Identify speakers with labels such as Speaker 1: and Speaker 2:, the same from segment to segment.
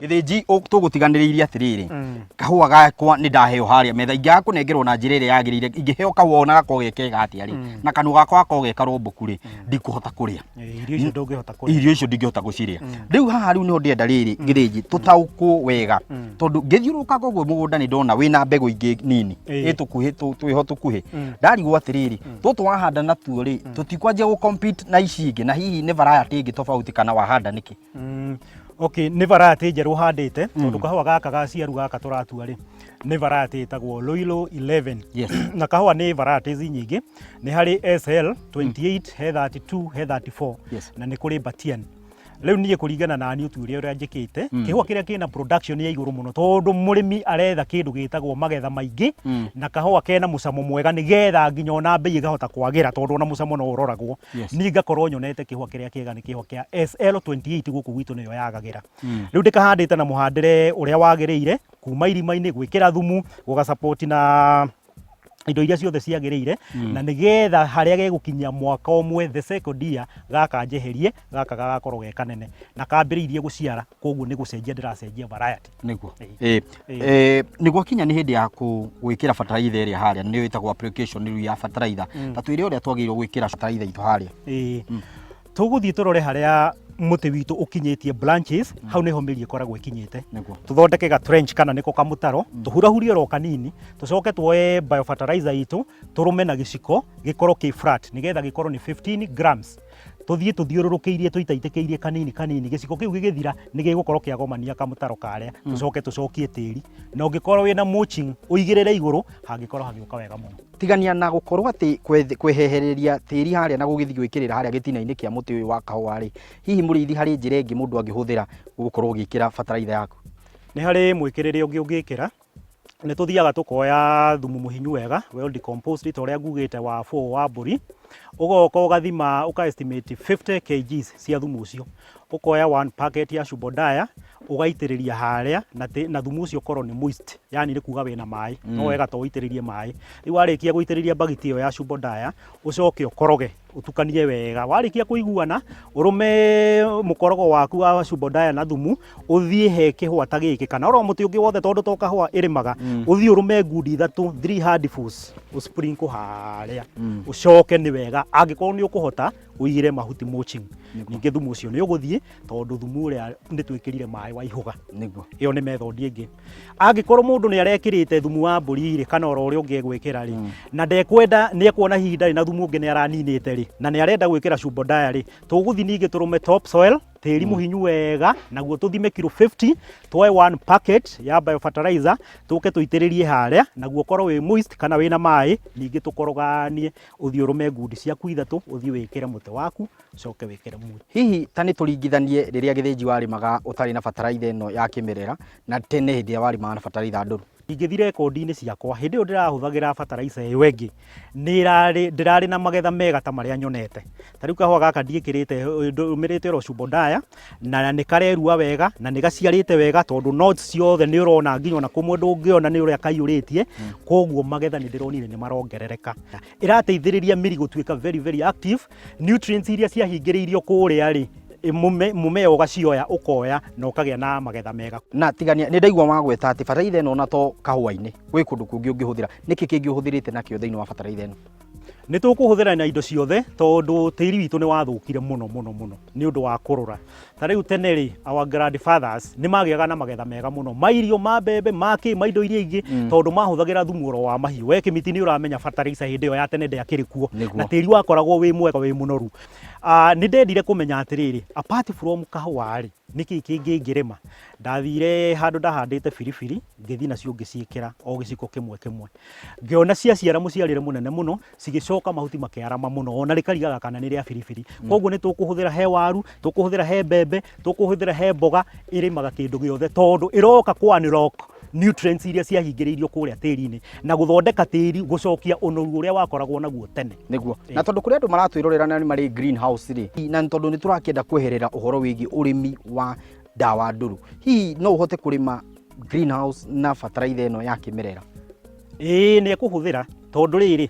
Speaker 1: Gĩthĩnji, tũgũtiganĩrĩirie atĩrĩrĩ, kahũa gakwa nĩ ndaheo harĩa metha, ingĩaga kũnengerwo na njĩra ĩrĩa yagĩrĩire, ingĩheo kahũa ona gakorwo ge kega atĩa rĩ, na kanua gakwa gakorwo ge karombũku rĩ, ndikũhota kũrĩa.
Speaker 2: Irio icio ndũngĩhota kũrĩa.
Speaker 1: Irio icio ndingĩhota gũcirĩa. Rĩu haha rĩu nĩho ndĩrenda rĩrĩ, Gĩthĩnji, tũtaũkwo wega, tondũ ngĩthiũrũrũkanga ũguo mũgũnda nĩ ndona wĩna mbegũ ingĩ nini ĩ tũkuhĩ twĩho tũkuhĩ. Ndarigwo atĩrĩrĩ, tũtũ wahanda natuo rĩ, tũtikwanjia gũ compete na ici ingĩ, na hihi nĩ variety ĩngĩ tofauti kana wahanda nĩkĩ?
Speaker 2: Okay, nĩ variety njerũ handĩte, tondũ kahũa gaka gaciaru gaka tũratua rĩ, nĩ variety ĩtagwo Loilo 11. Na kahũa nĩ varieties nyingĩ, nĩ harĩ SL 28, he 32, he 34, na nĩ kũrĩ Batian. Rĩu niĩ kũringana na niĩ ũtuĩria ũrĩa njĩkĩte, kĩhũa kĩrĩa kĩna production ya igũrũ mũno, tondũ mũrĩmi aretha kĩndũ gĩtagwo magetha maingĩ na kahũa kena mũcamo mwega, nĩgetha nginya ona mbei ĩkahota kwagĩra, tondũ ona mũcamo no ũroragwo. Niĩ ngakorwo nyonete kĩhũa kĩrĩa kĩega nĩ kĩhũa kĩa SL28, gũkũ gwitũ nĩyo yagagĩra. Rĩu ndĩkahandĩte na mũhandĩre ũrĩa wagĩrĩire, kuma irima-inĩ, gwĩkĩra thumu, gũga support na indo iria ciothe ciagĩrĩire, na nĩgetha harĩa gegũkinyia mwaka ũmwe, the second year, gaka njeherie, gaka gagakorwo ge kanene na kambĩrĩirie gũciara. Koguo nĩ gũcenjia ndĩracenjia variety.
Speaker 1: Nĩguo. Nĩ gwakinya nĩ hĩndĩ ya gwĩkĩra bataraitha ĩrĩa harĩa nĩyo ĩtagwo application rĩu ya bataraitha. Ta twĩre ũrĩa twagĩrĩirwo gwĩkĩra bataraitha itũ harĩa.
Speaker 2: Ĩĩ, tũgũthiĩ tũrore harĩa mũtĩ witũ ũkinyĩtie branches, hau nĩho mĩri ĩkoragwo ĩkinyĩte. Tũthondeke ga trench kana nĩko kamũtaro, tũhurahurie oro kanini, tũcoke tuoe biofertilizer itũ, tũrũme na gĩciko gĩkorwo kĩ flat, nĩgetha gĩkorwo nĩ 15 grams, tũthiĩ tũthiũrũrũkĩirie, tũitaitĩkĩirie kanini kanini. Gĩciko kĩu gĩgĩthira nĩ gĩgũkorwo kĩagomania kamũtaro karĩa, tũcoke tũcokie tĩri, na ũngĩkorwo wĩna mulching ũigĩrĩre igũrũ, hangĩkorwo hagĩũka wega mũno.
Speaker 1: Tigania na gũkorwo atĩ kwehereria tĩri harĩa na gũgĩthiĩ gwĩkĩrĩra harĩa gĩtina-inĩ kĩa mũtĩ ũyũ wa kahũa rĩ, hihi mũrĩithi, harĩ njĩra ĩngĩ mũndũ angĩhũthĩra gũkorwo ũgĩkĩra bataraitha yaku?
Speaker 2: Nĩ harĩ mwĩkĩrĩre ũngĩ ũngĩkĩra. Nĩ tũthiaga tũkoya thumu mũhinyu wega, well decomposed, ta ũrĩa ngugĩte wa 4 wa mbũri, ũgoka ũgathima, ũka estimate 50 kgs cia thumu ũcio, ũkoya one packet ya Shubodaya, ũgaitĩrĩria harĩa na thumu ũcio ũkorwo nĩ moist, yani nĩ kuga wĩna maĩ, no wega to ũitĩrĩrie maĩ. Rĩu warĩkia gũitĩrĩria bagiti ĩyo ya Shubodaya, ũcoke ũkoroge, ũtukanie wega. Warĩkia kũiguana, ũrũme mũkorogo waku wa Shubodaya na thumu, ũthiĩ he kĩhũa ta gĩkĩ kana oro mũtĩ ũngĩ wothe, tondũ to kahũa ĩrĩmaga, ũthiĩ ũrũme ngundi ithatũ, three handfuls, ũsprinkle harĩa. Ũcoke nĩ wega angĩkorwo nĩ ũkũhota ũigĩre mahuti, mulching. Ningĩ thumu ũcio nĩ ũgũthiĩ, tondũ thumu ũrĩa nĩ twĩkĩrire maĩ waihũga. Ĩyo nĩ method ĩngĩ. Angĩkorwo mũndũ nĩ arekĩrĩte thumu wa mbũri rĩ, kana oro ũrĩa ũngĩ egwĩkĩra rĩ, na ndekwenda, nĩ ekuona hihi ndarĩ na thumu ũngĩ, nĩ araninĩte rĩ, na nĩ arenda gwĩkĩra Shubodaya rĩ, tũgũthiĩ ningĩ tũrũme top soil, tĩri mũhinyu wega, naguo tũthime kiro 50, tuoe one packet ya biofertilizer, tũke tũitĩrĩrie harĩa, naguo ũkorwo wĩ moist kana wĩna maĩ. Ningĩ tũkoroganie, ũthiĩ ũrũme ngundi ciaku ithatũ, ũthiĩ wĩkĩre mũtĩ waku, ũcoke wĩkĩre mulch.
Speaker 1: Hihi ta nĩ tũringithanie rĩrĩa Gĩthĩnji warĩmaga ũtarĩ na bataraitha ĩno ya kĩmerera na tene hĩndĩ ĩrĩa warĩmaga na bataraitha ndũrũ?
Speaker 2: Ingĩthiĩ rekondi-inĩ ciakwa, hĩndĩ ĩyo ndĩrahũthagĩra bataraitha ĩyo ĩngĩ, nĩ ĩrarĩ ndĩrarĩ na magetha mega ta marĩa nyonete. Ta rĩu kahũa gaka ndiĩkĩrĩte, ndũmĩrĩte oro Shubodaya, na nĩ karerua wega na nĩ gaciarĩte wega, tondũ nodes ciothe nĩ ũrona, nginya ona kũmwe ndũngĩona nĩ ũrĩa kaiyũrĩtie. Koguo magetha nĩ ndĩronire nĩ marongerereka. Ĩrateithĩrĩria mĩri gũtuĩka very very active. Nutrients iria ciahingĩrĩirio kũrĩa rĩ, mũmea ũgacioya, ũkoya na ũkagĩa na magetha mega.
Speaker 1: Na tigania nĩ ndaigua wagweta atĩ bataraitha ĩno ona to kahũa-inĩ, gwĩ kũndũ kũngĩ ũngĩhũthĩra. Nĩkĩ kĩngĩ ũhũthĩrĩte nakĩo thĩinĩ wa bataraitha ĩno?
Speaker 2: Nĩ tũkũhũthĩra na indo ciothe, tondũ tĩri witũ nĩ wathũkire mũno mũno mũno nĩ ũndũ wa kũrũra. Ta rĩu tene rĩ, our grandfathers nĩ magĩaga na magetha mega mũno ma irio, ma mbembe, ma kĩ, ma indo iria ingĩ, tondũ mahũthagĩra thumu oro wa mahiũ. We Kĩmiti nĩ ũramenya fertilizer hĩndĩ ĩyo ya tene ndĩakĩrĩ kuo, na tĩri wakoragwo wĩ mwega, wĩ mũnoru. Nĩ ndendire kũmenya atĩrĩrĩ, apart from kahũa rĩ, nĩkĩ kĩngĩ ingĩrĩma? Ndathire handũ ndahandĩte biribiri, ngĩthiĩ nacio ngĩciĩkĩra o gĩciko kĩmwe kĩmwe, ngĩona ciaciara mũciarĩre mũnene mũno, cigĩcoka mahuti makĩarama mũno, ona rĩkarigaga kana nĩ rĩa biribiri. Koguo nĩ tũkũhũthĩra he waru, tũkũhũthĩra he mbembe, tũkũhũthĩra he mboga, ĩrĩmaga kĩndũ gĩothe, tondũ ĩroka kũ unlock nutrients iria ciahingĩrĩirio kũrĩa tĩri-inĩ na gũthondeka tĩri, gũcokia ũnoru ũrĩa wakoragwo naguo tene.
Speaker 1: Nĩguo, na tondũ kũrĩ andũ maratwĩrorera na nĩ marĩ greenhouse rĩ, na tondũ nĩ tũrakĩenda kweherera ũhoro wĩgiĩ ũrĩmi wa ndawa ndũrũ, hihi no ũhote kũrĩma greenhouse na bataraitha ĩno ya kĩmerera?
Speaker 2: Ĩĩ, nĩ ekũhũthĩra tondũ rĩrĩ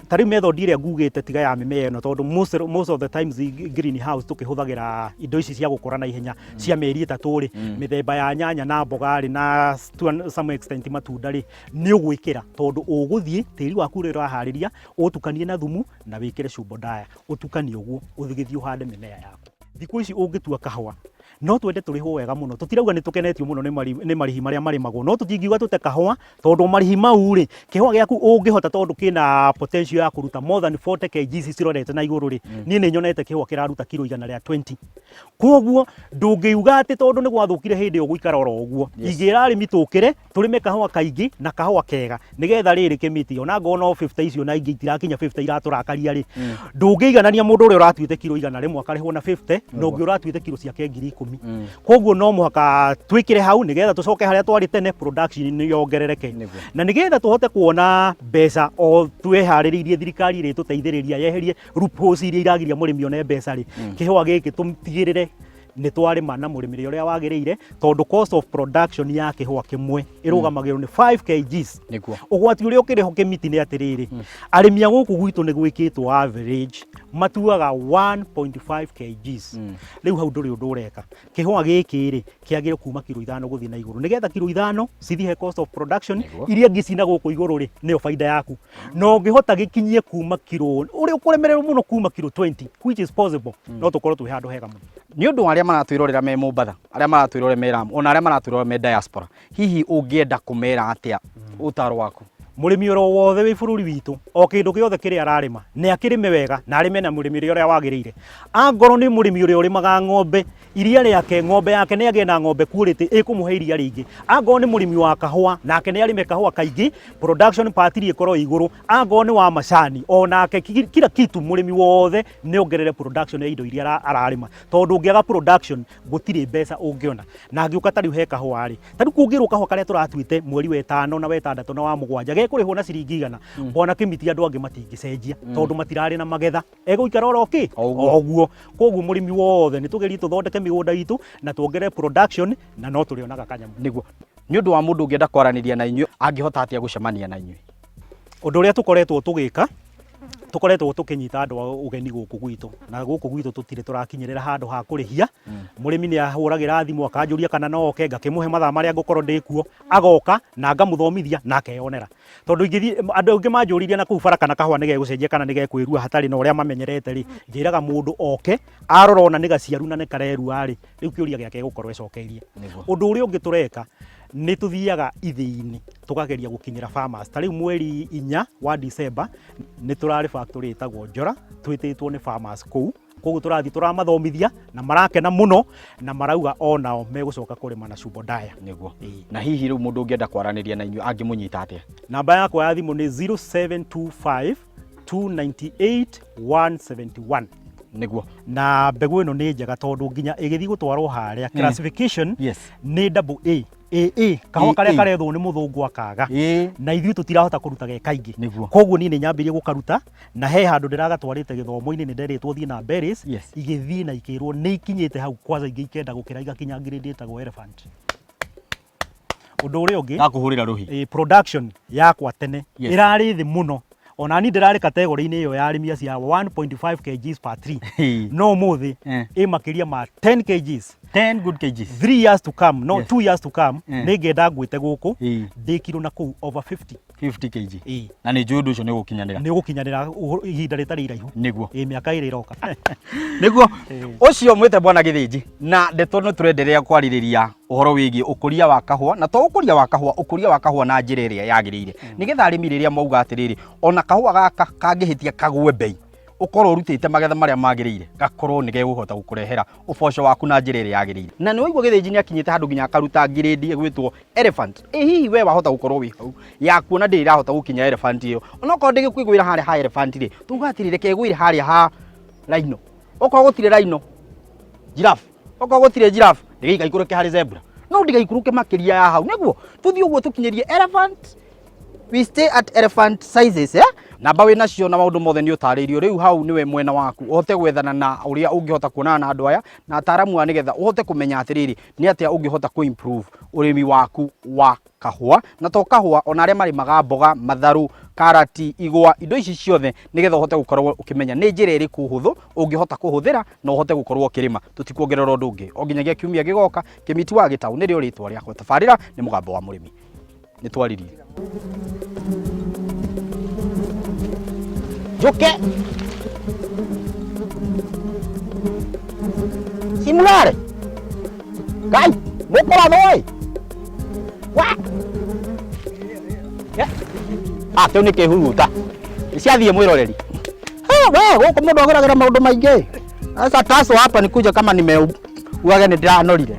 Speaker 2: ta rĩu method ĩrĩa ngugĩte tiga ya mĩmera ĩno, tondũ most of the times green house tũkĩhũthagĩra indo ici cia gũkũra na ihenya cia mĩeri 3 rĩ, mĩthemba ya nyanya na mboga rĩ, na to some extent matunda rĩ, nĩ ũgwĩkĩra tondũ ũgũthiĩ tĩri waku ũrĩa ũraharĩria ũtukanie na thumu na wĩkĩre Shubodaya, ũtukanie ũguo ũgĩthiĩ ũhande mĩmera yaku. Thikũ ici ũngĩtua kahũa no twende tũrĩhwo wega mũno. Tũtirauga nĩ tũkenetio mũno nĩ marĩhi marĩa marĩmagwo, no tũtingiuga tũte kahũa tondũ marĩhi mau rĩ, kĩhũa gĩaku ũngĩhota tondũ kĩna potential ya kũruta more than 40 kgs cirorete na igũrũ rĩ, niĩ nĩ nyonete kĩhũa kĩraruta kiro 120. Koguo ndũngĩuga atĩ tondũ nĩ gwathũkire hĩndĩ ĩyo gũikara oro ũguo. Ingĩra arĩmi tũkĩre tũrĩme kahũa kaingĩ na kahũa kega nĩgetha rĩrĩ kĩmiti ona ngorwo no 50 icio na ingĩ itirakinya 50 iratũrakaria rĩ, ndũngĩiganania mũndũ ũrĩa ũratuĩte kiro 100 akarĩhwo na 50 na ũngĩ ũratuĩte kiro ciake 10,000. Koguo no mũhaka twĩkĩre hau nĩgetha tũcoke harĩa twarĩ tene, production yongerereke. Na nĩgetha tũhote kuona mbeca o twĩharĩrĩirie, thirikari ĩrĩtũteithĩrĩria yeherie loopholes iria iragiria mũrĩmi one mbeca rĩ, kĩhũa gĩkĩ tũtigĩrĩre nĩ twarĩma na mũrĩmĩre ũrĩa wagĩrĩire, tondũ cost of production ya kĩhũa kĩmwe ĩrũgamagĩrwo nĩ 5 kgs. Ũgwati ũrĩa ũkĩrĩ ho kĩmiti nĩ atĩrĩrĩ, arĩmi a gũkũ gwitũ nĩ gwĩkĩtwo average matuaga 1.5 kgs. Rĩu hau ndũrĩ ũndũ ũreka. Kĩhũa gĩkĩ rĩ, kĩagĩrĩire kuma kiro 5 gũthiĩ na igũrũ, nĩgetha kiro 5 cithiĩ he cost of production. Iria ingĩ cina gũkũ igũrũ rĩ, nĩyo baida yaku. Na ũngĩhota gĩkinyie kuma kiro ũrĩa ũkũremererwo mũno kuma kiro 20, which is possible, no tũkorwo twĩ handũ hega mũno.
Speaker 1: Nĩ ũndũ wa arĩa maratwĩrorera me Mombatha, arĩa maratwĩrorera me Lamu, ona arĩa maratwĩrorera me diaspora, hihi ũngĩenda kũmera atĩa, ũtaro waku?
Speaker 2: Mũrĩmi oro wothe wĩ bũrũri witũ, o kĩndũ gĩothe kĩrĩa ararĩma, nĩ akĩrĩme wega na arĩme na mũrĩmĩre ũrĩa wagĩrĩire. Angorwo nĩ mũrĩmi ũrĩa ũrĩmaga ng'ombe, iria rĩake, ng'ombe yake, nĩ agĩe na ng'ombe quality ĩkũmũhe iria rĩingĩ. Angorwo nĩ mũrĩmi wa kahũa, nake nĩ arĩme kahũa kaingĩ, production part ĩkorwo ĩ igũrũ. Angorwo nĩ wa macani, onake kila kitu, mũrĩmi wothe nĩ ongerere production ya indo iria ararĩma, tondũ ũngĩaga production gũtirĩ mbeca ũngĩona. Na ngĩũka ta rĩu he kahũa rĩ, ta rĩu kũngĩrwo kahũa karĩa tũratuĩte mweri wa 5 na wa 6 na wa 7 gekũrĩhwo na ciringi 100, bwana Kĩmiti, andũ angĩ matingĩcenjia tondũ matirarĩ na magetha, egũikara oro kĩ?
Speaker 1: O ũguo.
Speaker 2: O ũguo. Koguo mũrĩmi wothe nĩ tũgerie tũthondeke mĩgũnda itũ na tuongerere production, na no tũrĩonaga kanyamũ.
Speaker 1: Nĩguo. Nĩ ũndũ wa mũndũ ũngĩenda kwaranĩria na inyuĩ, angĩhota atĩa gũcemania na inyuĩ?
Speaker 2: Ũndũ ũrĩa tũkoretwo tũgĩka, tũkoretwo tũkĩnyita andũ ũgeni gũkũ gwitũ, na gũkũ gwitũ tũtirĩ tũrakinyĩrĩra handũ ha kũrĩhia. Mũrĩmi nĩ ahũragĩra thimũ akanjũria kana no oke, ngakĩmũhe mathaa marĩa ngũkorwo ndĩ kuo, agoka na ngamũthomithia na akeyonera. Tondũ ingĩthiĩ, andũ aingĩ manjũririe na kũu bara kana kahũa nĩ gegũcenjia kana nĩ gekwĩrua hatarĩ na ũrĩa mamenyerete rĩ, njĩraga mũndũ oke arora ona nĩ gaciaru na nĩ karerua rĩ, rĩu kĩũria gĩake gũkorwo ecokeirie. Ũndũ ũrĩa ũngĩ tũreka, nĩ tũthiaga ithĩi-inĩ tũkageria gũkinyĩra farmers. Ta rĩu mweri 4 wa December nĩ tũrarĩ factory ĩtagwo Njora, twĩtĩtwo nĩ farmers kũu. Koguo tũrathiĩ tũramathomithia na marakena mũno na marauga onao megũcoka kũrĩma na Shubodaya.
Speaker 1: Na hihi rĩu mũndũ ũngĩenda kwaranĩria na inyuĩ angĩmũnyita atĩa?
Speaker 2: Namba yakwa ya thimũ nĩ 0725 298 171. Na mbegũ ĩno nĩ njega tondũ nginya ĩgĩthiĩ gũtwarwo harĩa classification nĩ double A AA, kahũa karĩa
Speaker 1: AA.
Speaker 2: karethwo nĩ mũthũngũ akaga, na ithuĩ tũtirahota kũruta ge kaingĩ. Koguo niĩ nĩ nyambĩrĩrie gũkaruta, na he handũ ndĩragatwarĩte gĩthomo-inĩ, nĩ nderĩtwo thiĩ na berries. Igĩthiĩ na ikĩrwo nĩ ikinyĩte hau, kwanza ingĩ ikenda gũkĩra igakinya grade ĩtagwo elephant. Ũndũ ũrĩa ũngĩ,
Speaker 1: Gakũhũrĩra rũhi.
Speaker 2: Production yakwa tene ĩrarĩ thĩ mũno, ona ni ndĩrarĩ category-inĩ ĩyo ya arĩmi acio a 1.5 kgs per tree, no ũmũthĩ ĩ makĩria ma 10 kgs.
Speaker 1: 10 good kgs.
Speaker 2: 3 years to come, no 2 years to come, nĩ ngenda ngwĩte gũkũ ndĩ na kũu over 50.
Speaker 1: 50 kg.
Speaker 2: Ĩĩ.
Speaker 1: Na nĩ njũĩ ũndũ ũcio nĩ ũgũkinyanĩra.
Speaker 2: Nĩ ũgũkinyanĩra ihinda rĩtarĩ iraihu. Ĩ mĩaka 2 ĩroka.
Speaker 1: Ũcio mwĩte bwana Gĩthĩnji, na ndeto nĩ tũrenderea kwarĩrĩria ũhoro wĩgiĩ ũkũria wa kahũa, na to ũkũria wa kahũa, ũkũria wa kahũa na njĩra ĩrĩa yagĩrĩire, nĩgetha arĩmi rĩrĩa mauga atĩrĩrĩ, ona kahũa gaka kangĩhĩtia kagwe mbei, ũkorwo ũrutĩte magetha marĩa magĩrĩire, gakorwo nĩ gegũhota gũkũrehera ũboco waku na njĩra ĩrĩa yagĩrĩire. Na nĩ waigua Gĩthĩnji nĩ akinyĩte handũ nginya akaruta ngirĩndi ĩgwĩtwo elephant. Ĩ hihi we wahota gũkorwo wĩ hau ya kuona ndĩrĩ ĩrahota gũkinya elephant ĩyo, onokorwo ndĩgĩkwĩgwĩra harĩa ha elephant rĩ, tuga atĩrĩ, reke ĩgwĩre harĩa ha rhino. Okorwo gũtirĩ rhino, giraffe. Okorwo gũtirĩ giraffe, ndĩgĩikaikũrũke harĩ zebra, no ndĩgaikũrũke makĩria ya hau, nĩguo tũthiĩ ũguo tũkinyĩrie elephant. We stay at elephant sizes, eh? Namba wĩ nacio na maũndũ mothe nĩ ũtarĩirio. Rĩu hau nĩwe mwena waku ũhote gwethana na ũrĩa ũngĩhota kuonana na andũ aya na ataaramu aya nĩgetha ũhote kũmenya atĩrĩrĩ, nĩ atĩa ũngĩhota kũ improve ũrĩmi waku wa kahũa, na to kahũa, ona arĩa marĩmaga mboga, matharũ, karati, igwa, indo ici ciothe, nĩgetha ũhote gũkorwo ũkĩmenya nĩ njĩra ĩrĩkũ hũthũ ũngĩhota kũhũthĩra na ũhote gũkorwo ũkĩrĩma. Tũtikuongerera ũndũ ũngĩ o nginyagia kiumia gĩgoka. Kĩmiti wa Gĩtaũ nĩrĩo rĩtwa rĩakwa. Tabarĩra nĩ Mũgambo wa Mũrĩmi. Nĩ twaririe. Njũke simulare ngai mũkũrathwo ĩ wa. Ah, kĩu nĩ kĩhuruta nĩ ciathiĩ mwĩroreri. Ha, we gũkũ mũndũ ageragĩra maũndũ maingĩ. Sasa taso hapa ni kuja kama nime ugage nĩ ndĩranorire.